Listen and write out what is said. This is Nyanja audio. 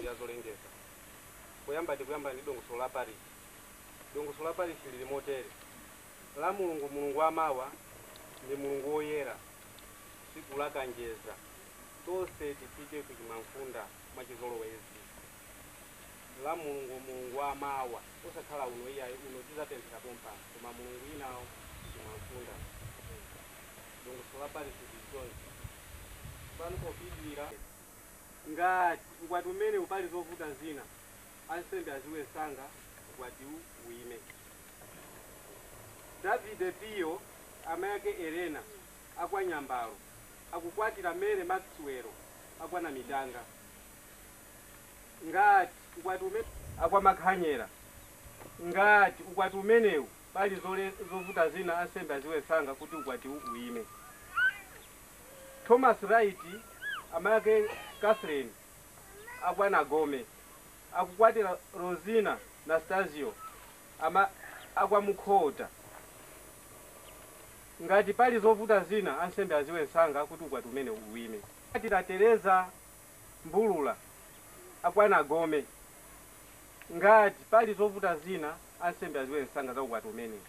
ya zolengeza. Poyamba tikuyamba ndi dongosolo la parish. Dongosolo la parish lili motere: la Mulungu, Mulungu amawa ndi Mulungu woyera, tsiku la kanjeza, tonse tifike ku Chimamfunda mwachizolowezi. La Mulungu, Mulungu amawa, osakhala uno iyayi, uno tizapemphera pompano, koma Mulungu inawo Chimamfunda. Dongosolo la parish lili chonse. Pano popitirira, ngati ukwati umene upali zovuta zina, ansembe aziwe msanga, ukwati uime. Davide Pio, amayake Elena, akwanyambalo, akukwatira Mary Maxwell, akwana Mitanga. Ngati ukwati umene akwamakhanyera, ngati ukwati umenewu pali zovuta zina, ansembe aziwe msanga kuti ukwati uime. Thomas Wright, amayake Catherine, akwana Gome, akukwatira Rosina Nastasio, ama akwamukhota. Ngati pali zovuta zina, ansembe aziwe msanga kuti ukwati umene uime. Kwatira Teresa Mbulula, akwana Gome. Ngati pali zovuta zina, ansembe aziwe msanga za ukwati umene.